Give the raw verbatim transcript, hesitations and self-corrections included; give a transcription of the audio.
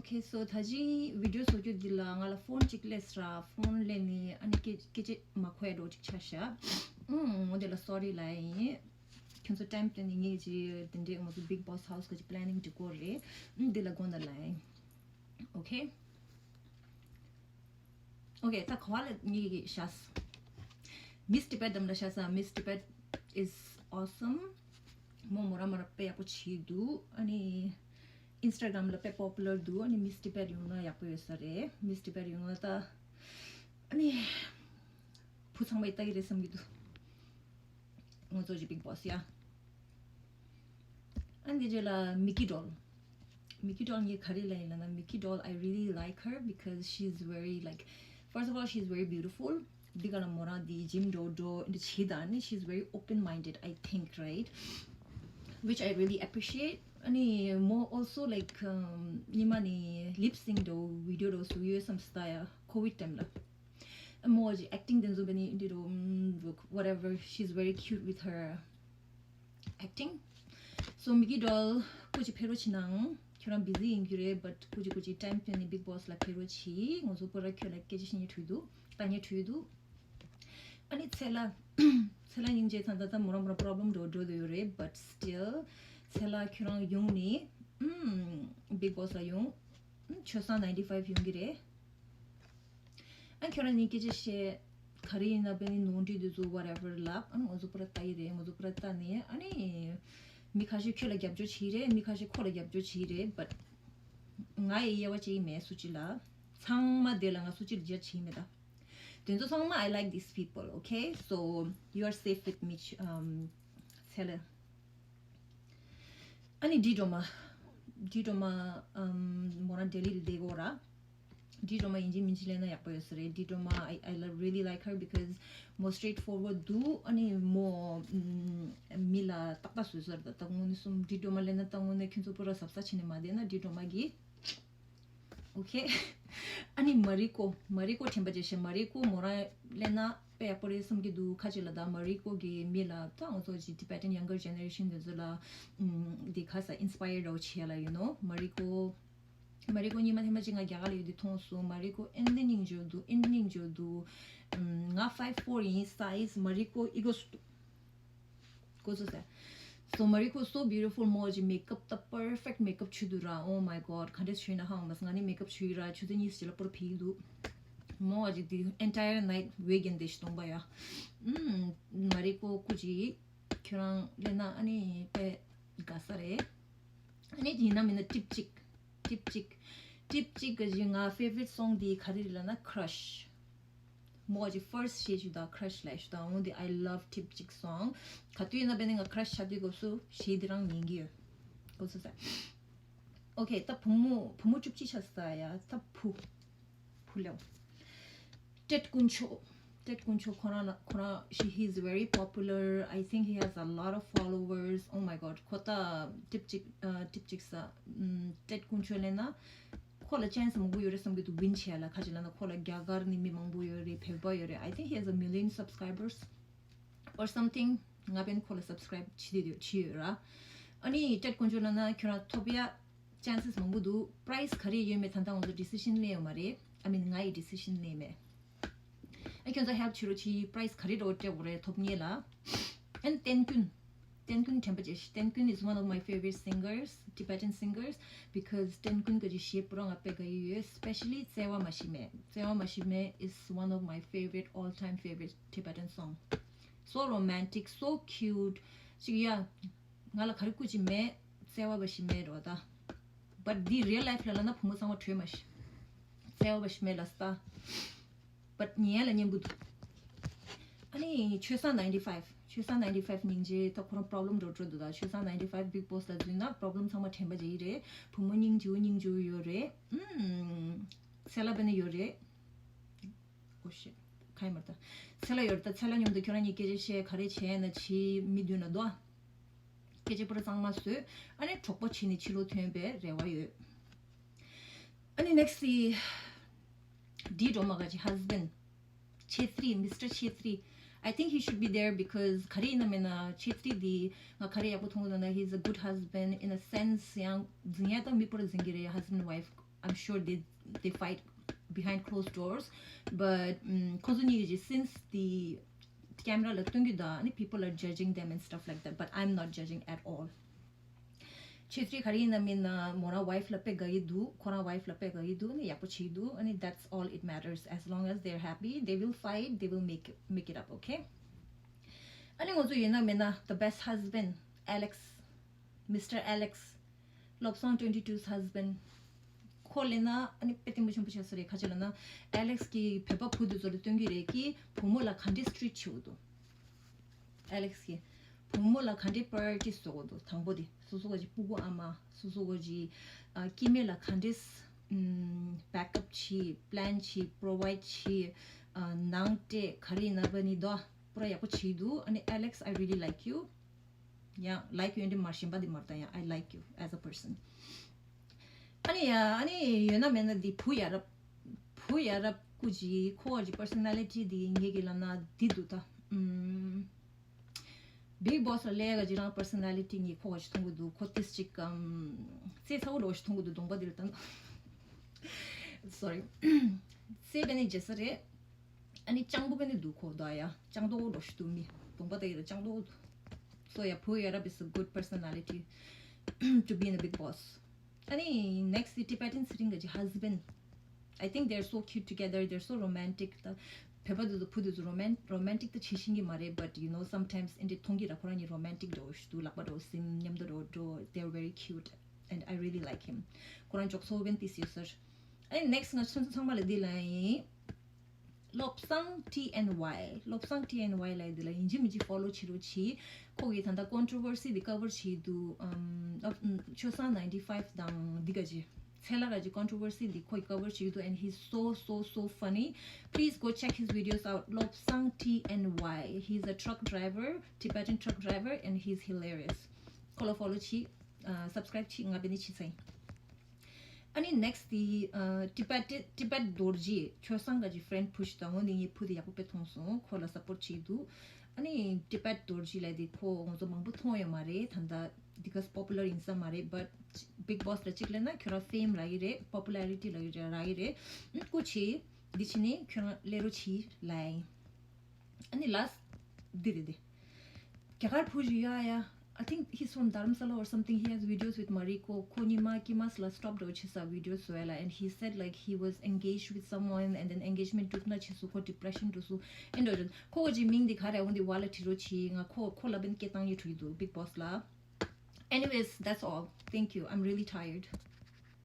Okay, so ད་ཅི་བི་ཌི་ཡོ་བཟོ་རྒྱུ་འདི་ལ་ང་ལ་ཕོན་གཅིག་སླེབས་ར། ཕོན་སླེབས་ནས་ཨ་ནི་སྐད་སྐད་ཆ་མ་གོ་ཡ་འགྲོ་གཅིག་ཆགས་ཤག་ཨུམ། འོ་དེ་ལ་སོ་རི་ལབ་ཡིན། ཁྱོད་ཚོ་ཊའིམ་སྟོན་ནས་ངས་ཀྱི་དེ་འདྲའི་ང་ཚོ་Bigg Boss House གི་planning འགྲིག་གོ་རེད། ཨུམ། འདི་ལ་དགོངས་དག་ལབ་ཡིན། Okay. Okay, ད་ག་བ་ལ་ངས་ཀྱི་ཤ་ས། Miss Tibet དམ་ལ་ཤ་ས། Miss Tibet is awesome. མོ་མོ་རང་མ་ར་དཔེ་ཡག་པོ་བྱས་འདུག་ཨ་ནི་Instagram ལ་དཔེ་པོ་པུ་ལར་འདུག་ཨ་ནི་Miss Tibet ཡོང་ན་ཡག་པོ་ཡོད་ས་རེད། Miss Tibet ཡོང་ན་ད་ཨ་ནི་བུ་ཚང་མས་ལྟ་གི་རེད་བསམ་གྱི་འདུག་ང་ཚོ་ཅི་Bigg Boss ཡ། ཨ་འདི་རྗེས་ལ་Mickey Doll. Mickey Doll ངས་ག་རེ་ལབ་ཡིན་ལབ་ན། Mickey Doll, I really like her because she's very, like, first of all, she's very beautiful. འདི་ག་ལ་མོ་རང་འདི་ཇིམ་འགྲོ་འགྲོ་འདི་བྱེད་ད་ནི། She's very open minded, I think, right? Which I really appreciate. ཨ་ནི་མོ་also, like, um, ཉི་མ་ནི་lip sync འགྲོ་video འགྲོ་བཟོ་ཡོད་བསམ་སྟ་ཡ། COVID time ལ། མོ་ཨ་ཅི་acting དེ་ཚོ་བས་ནི་འདི་རུ། ཨམ། Look, whatever, she's very cute with her acting. So Mickey Doll, སྐུ་མཁྱེན་ཕེབས་རོགས་བྱེད་ནའང་། ཁྱོད་རང་busy ཡིན་རྒྱུ་རེད། but སྐུ་མཁྱེན་སྐུ་མཁྱེན་time སྤྲད་ནས་Bigg Boss ལ་ཕེབས་རོགས་གྱིས། ང་ཚོ་པོ་ར་ཁྱོད་ལ་སྐད་ཆ་བཤད་སྙིང་བྲོ་འདུག་ལྟ་སྙིང་བྲོ་འདུག་ཨ་ནི་ཚེ་ལ། ཚེ་ལ་སྙིང་རྗེ། ད་ད་ད་མོ་རང་མོ་རང་problem འགྲོ་འགྲོ་འདོད་ཡོད་རེད། but still ཚེ་ལ་ཁྱོད་རང་ཡོང་ནས། ཨམ། Bigg Boss ལ་ཡོང་། ཨམ། ཆོས་བཟང་ninety five ཡོང་གི་རེད། ཨ་ཁྱོད་རང་གཉིས་སྐད་ཆ་བཤད། ག་རེ་ཡིན་ན་བས་ནི་ནོར་འཁྲུལ་དེ་ཚོ་whatever ལབ། ཨ་ང་ཚོ་པོ་ར་ལྟ་ཡི་རེད། ང་ཚོ་པོ་ར་ལྟ་ནས་ཨ་ནི་མི་ཁ་ཤས་ཁྱོད་ལ་རྒྱབ་སྐྱོར་བྱེད་ཀྱི་རེད། མི་ཁ་ཤས་ཁོ་ལ་རྒྱབ་སྐྱོར་བྱེད་ཀྱི་རེད། but ང་ཡི་དབྱེ་བ་བྱེད་ཀྱི་མེད་སུ་གཅིག་ལ། ཚང་མ་དེ་ལ་ང་སུ་གཅིག་ལ་རྒྱབ་བྱེད་ཀྱི་མེད་ད། དེ་ཚོ་ཚང་མ། I like these people, okay? So you are safe with me, um, ཚེ་ལ། ཨ་ནི་ཌི་ཌོ་མ། ཌི་ཌོ་མ། ཨམ། མོ་རང་ལྡི་ལི་ལ་བསྡད་ཀྱི་ཡོད་ར། ཌི་ཌོ་མ་ཡིན་གཅིག་མིན་གཅིག་སླེབས་ན་ཡག་པོ་ཡོད་ས་རེད། ཌི་ཌོ་མ། I, I love, really like her because མོ་straightforward འདུག་ཨ་ནི་མོ། ཨམ། མི་ལ་ཏག་ཏག་བཟོས་ས་རེད། ད་ད་དངོས་གནས་གསུམ་ཌི་ཌོ་མ་སླེབས་ན་ད་དངོས་གནས་ཁྱོད་ཚོ་པོ་ར་གཟབ་གཟབ་བྱས་ནས་མ་བསྡད་ན། ཌི་ཌོ་མ་གི། Okay. ཨ་ནི་མ་རི་ཀོ། མ་རི་ཀོ་དྲན་པ་བརྗེད་ཤག་མ་རི་ཀོ་མོ་རང་སླེབས་ན་དཔེ་ཡག་པོ་རེད་བསམ་གྱི་འདུག་ཁ་ཅིག་ལ་ད་མ་རི་ཀོ་གི་མི་ལ་ད་ང་ཚོ་ཅིག་Tibetan younger generation དེ་ཚོ་ལ། ཨམ། འདི་ཁ་ས་inspire འདྲ་བོ་བྱེད་ལ་you know མ་རི་ཀོ། མ་རི་ཀོ་ཉི་མ་ཐེངས་མ་གཅིག་ང་རྒྱ་གར་ལ་ཡོད་དུས་མཐོང་སོང་། མ་རི་ཀོ་ཨེ་འདྲ་སྙིང་རྗེ་འདུག་ཨེ་འདྲ་སྙིང་རྗེ་འདུག་ཨམ། ང་five four ཡིན། Size མ་རི་ཀོ་equals to གོ་སོང་ཟེར། So མ་རི་ཀོ་so beautiful མོ་ཅིག་makeup ད་perfect makeup བྱས་འདུག་ར། Oh my god ག་འདྲས་བྱས་ན་ཧང་མ་སོང་། ང་ནི་makeup བྱས་ར་ཆུ་ཚོད་གཉིས་ཅིག་ལ་པོར་ཕེབས་འདུག་མོ་ཅིག་དེ་entire night weekend དེ་ཞིག་གཏོང་པ་ཡ། ཨུམ། མ་རི་ཀོ་སྐུ་མཁྱེན། ཁྱོད་རང་སླེབས་ན་ཨ་ནི་དཔེ་དགའ་ས་རེད། ཨ་ནི་ཡིན་ན་མིན་ན་ཊིབ་གཅིག་ཊིབ་གཅིག་ཊིབ་གཅིག་གི་གཞི་ང་favorite song དེ་ག་རེ་རེད་ལབ་ན་Crush། མོ་ཅིག་first བཤད་ཞུ་དང་Crush ལབ་ཞུ་དང་འོང་དེ། I love ཊིབ་གཅིག་song ག་དུས་ཡིན་ན་བས་ནི་ང་Crush ཆགས་དུས་སྐབས་སུ་གཞས་དེ་རང་ཉན་གྱི་ཡོད། གོ་སོང་ཟེར། Okay ད་བུ་མོ་བུ་མོ་བཅུ་གཅིག་ཆགས་ས་ཡ། ད་བུ་བུ་ལེའོ། Ted Kuncho. Ted Kuncho ཁོ་རང་ལ་ཁོ་རང་she he is very popular. I think he has a lot of followers. Oh my god ཁོ་ད་ཊིབ་གཅིག་ཨ་ཊིབ་གཅིག་ས། ཨམ། Ted Kuncho སླེབས་ན་ཁོ་ལ་chance མང་པོ་ཡོད་རེད་བསམ་གྱི་འདུག win བྱས་ལ། ཁ་ཅིག་ལབ་ན་ཁོ་ལ་རྒྱ་གར་ནས་མི་མང་པོ་ཡོད་རེད། བོད་པ་ཡོད་རེད། I think he has a million subscribers or something. ང་བས་ནི་ཁོ་ལ་subscribe བྱེད་དེ་བྱེད་ཡོད་ར། ཨ་ནི་Ted Kuncho སླེབས་ན་ཁྱོད་རང་ཐོབ་ཡ་chances མང་པོ་འདུག prize ག་རེ་ཡོད་མེད་ད་ལྟ་ང་ཚོ་decision སླེབས་ཡོད་མ་རེད། I mean ང་ཡི་decision སླེབས་མེད། ཨ་ཁྱོད་ཚོ་help བྱེད་རོགས་གྱིས། prize ག་རེ་འདྲ་བོ་སྤྲད་དགོས་རེད་ཐོབ་ངེས་ལ། And ཏན་ཀུན། ཏན་ཀུན་དྲན་པ་བརྗེད་ཤག་ཏན་ཀུན is one of my favorite singers, Tibetan singers, because ཏན་ཀུན་གྱི་གཞས་པོ་རང་ང་དཔེ་དགའ་ཡི་ཡོད། Especially བརྩེ་བ་མ་ཤི་མེད། བརྩེ་བ་མ་ཤི་མེད་is one of my favorite, all time favorite Tibetan song. So romantic, so cute. ཅིག་ཡ། ང་ལ་ག་རེ་སྐུ་མཁྱེན་མེད། བརྩེ་བ་འབའ་ཞིག་མེད་རོ་ད། But འདི་real life ལ་ལབ་ན་བུ་མོ་ཚང་མ་བྲོས་མ་ཤི། བརྩེ་བ་འབའ་ཞིག་མེད་ལ་སྟ། But ཉན་ལ་སྙན་པོ་འདུག་ཨ་ནི་ཆོས་བཟང་ninety five། ཆོས་བཟང་ninety five སྙིང་རྗེ། ད་ཁོ་རང་problem འགྲོ་འགྲོ་འདུག་ད་ཆོས་བཟང་ninety five Bigg Boss ལ་འཛུལ་ན་problem ཚང་མ་དྲན་པ་བརྗེད་ཀྱི་རེད། བུ་མོ་སྙིང་རྗེ་པོ་སྙིང་རྗེ་པོ་ཡོད་རེད། ཨུམ། ཚེ་ལ་བས་ན་ཡོད་རེད། Oh shit. ཁ་ཡི་མར་ད། ཚེ་ལ་ཡོད་ད། ཚེ་ལ་མཉམ་དུ་ཁྱོད་རང་གཉིས་སྐད་ཆ་བཤད། ག་རེ་བྱས་ན་ཕྱི་མི་མདུན་ལ་འདུག་སྐད་ཆ་པོ་ར་གཙང་མ་བཟོས། ཨ་ནི་གྲོགས་པོ་བྱས་ནས་ཕྱི་ལོགས་ཐོན་པའི་རེ་བ་ཡོད། ཨ་ནི་next ཌི་ཌོ་མ་ག་ཅི་husband. Chhetri, Mister Chhetri. I think he should be there because ག་རེ་ཡིན་ན་མིན་ན་ཆེ་ཏྲི་འདི་ང་ག་རེ་ཡག་པོ་མཐོང་གི་འདུག་ན། he's a good husband in a sense. ཡང་འཛིང་ཡ་ད་མི་པོ་ར་འཛིང་གི་རེད། husband wife, I'm sure they they fight behind closed doors, but ཁོ་ཚོ་གཉིས་ཀྱི་since the camera ལ་སྟོན་གི་འདུག་ཨ་ནི་people are judging them and stuff like that, but I'm not judging at all. ཆེ་ཏྲི་ག་རེ་ཡིན་ན་མིན་ན་མོ་རང་wife ལ་དཔེ་དགའ་ཡི་འདུག་ཁོ་རང་wife ལ་དཔེ་དགའ་ཡི་འདུག་ཨ་ནི་ཡག་པོ་བྱེད་ཀྱི་འདུག་ཨ་ནི་that's all it matters. As long as they're happy, they will fight, they will make make it up, okay? ཨ་ནི་ང་ཚོ་ཡིན་ན་མིན་ན་the best husband, Alex, Mister Alex, Lobsang twenty two's husband. ཁོ་ལེ་ན་ཨ་ནི་དཔེ་གཏིང་པོ་ཆེན་པོ་ཆགས་ས་རེད། ཁ་ཅིག་ལ་ན་Alex གི་བོད་པ་བུ་དེ་ཚོ་ལ་སྟོན་གི་རེད་ཀི་བུ་མོ་ལ་ག་འདྲས་treat བྱེད་འདུག Alex གི་བུ་མོ་ལ་ག་འདྲས་priority བཟོ་གི་འདུག་དང་པོ་དེ་སོ་སོ་ག་ཅིག་སྤུ་གུ་ཨ་མ་སོ་སོ་ག་ཅིག་ཨ་སྐྱེ་དམན་ལ་ག་འདྲས་backup བྱེད། plan བྱེད། provide བྱེད། ཨ་ནང་སྤྲད། ག་རེ་ཡིན་ན་བ་ནི་དོ་པུ་ར་ཡག་པོ་བྱེད་འདུག་ཨ་ནི་Alex, I really like you. ཡང་like you འདི་མར་གཞན་པ་འདི་མར་ད་ཡང་I like you as a person. ཨ་ནི་ཡ་ཨ་ནི་ཡོད་ན་མེད་ན་འདི་བུ་ཡ་རབས་བུ་ཡ་རབས་ཀུ་ཅི་ཁོ་བ་ཅི་personality འདི་ངེད་ཀྱི་ལབ་ན་འདི་འདུག་ད། ཨུམ། Bigg Boss ལ་ལས་ཀ་ཅི་རང་personality ངེད་ཁོ་བ་ཅི་མཐོང་གི་འདུག་ཁོ་ཏིས་ཅིག་གམ་རྩེ་ཚ་བོ་འདྲ་བོ་ཞིག་མཐོང་གི་འདུག་གདོང་པ་འདི་ལ་ད། Sorry. རྩེ་བས་ནི་རྗེ་ས་རེད། ཨ་ནི་སྤྱང་པོ་བས་ནི་འདུག་ཁོ་ད་ཡ་སྤྱང་ཏོག་འདྲ་ཞིག་འདུག་མི་གདོང་པ་ད་ཡ་ལ་སྤྱང་ཏོག་འདུག So yeah, བུ་ཡ་རབས is a good personality to be in a big boss. ཨ་ནི་next the Tibetan sitting ག་ཅི་husband. I think they're so cute together, they're so romantic. ད་བོད་པ་དེ་ཚོ་བུ་དེ་ཚོ་roman- romantic ད་བྱེད་ཤེས་ཀྱི་མ་རེད། But you know, sometimes in the མཐོང་གི་ར་ཁོ་རང་གཉིས་romantic འདྲ་བོ་ཞིག་འདུག་ལག་པ་འདྲ་བོ་ཟིན། མཉམ་དུ་འགྲོ་འགྲོ། They're very cute and I really like him. ཁོ་རང་ཅོག་ཚོ་བན་ཏི་སི་སར། ཨ་ནི་next ང་ཚོ་ཚང་མ་ལ་འདི་ལ་ཡིན། Lobsang T N Y, Lobsang T N Y ལ་འདི་ལ་ཡིན་གཅིག་མིན་གཅིག་follow བྱེད་རོགས་གྱིས། ཁོ་གིས་ད་ལྟ་controversy འདི་cover བྱེད་འདུག་ཨམ། ཆོས་བཟང་ninety five དང་འདི་ག་ཅི་ཚེ་ལྷ་ག་ཅི་controversy འདི་ཁོ་གིས་cover བྱེད་འདུག and he's so so so funny. Please go check his videos out. Lobsang T N Y, he's a truck driver, Tibetan truck driver, and he's hilarious. ཁོ་ལ་follow བྱེད། ཨ་subscribe བྱེད། ང་བེ་ནི་བྱེད་ཚེ། ཨ་ནི་next དེ་ཨ་Tibet Tibet རྡོ་རྗེ། ཆོས་བཟང་ག་ཅི་friend བུ་ཞིག་དང་འོ་འདི་ངའི་བུ་དེ་ཡག་པོ་དཔེ་མཐོང་སོང་། ཁོ་ལ་support བྱེད་འདུག་ཨ་ནི་Tibet རྡོ་རྗེ་ལ་དེ་ཁོ་ང་ཚོ་མང་པོ་མཐོང་ཡོད་མ་རེད། ད་ལྟ་འདི་ག་popular ཡིན་ས་མ་རེད། But Bigg Boss ལ་གཅིག་ལབ་ན་ཁྱོད་རང་fame རག་གི་རེད། popularity རག་གི་རེད། རག་གི་རེད། ཨ་སྐུ་མཁྱེན། འདི་ཕྱི་ནས་ཁྱོད་རང་སླེབས་རོགས་གྱིས་ལབ་ཡིན། ཨ་ནི་last འདི་རེད་དེ། རྒྱ་གར་བུ་ཞིག་ཡོད་ཡ། I think he's from Dharamsala or something. He has videos with Mariko. ཁོ་གཉིས་མ་ཀི་མ་སི་ལ་stop འགྲོ་བྱེད་ས་videos བཟོ་ཡ་ལ། And he said like he was engaged with someone and then engagement གྲུབ་ན་བྱེད་སུ་ཁོ་depression འགྲོ་སུ་ཨེ་འགྲོ་རེད། ཁོ་གི་མིང་འདི་ག་རེ་འོ་འདི་བ་ལ་བྲི་རོགས་གྱིས། ང་ཁོ་ཁོ་ལ་བན་སྐད་བཏང་ཡི་འགྲོ་ཡི་འདུག Bigg Boss ལ། Anyways, that's all. Thank you. I'm really tired.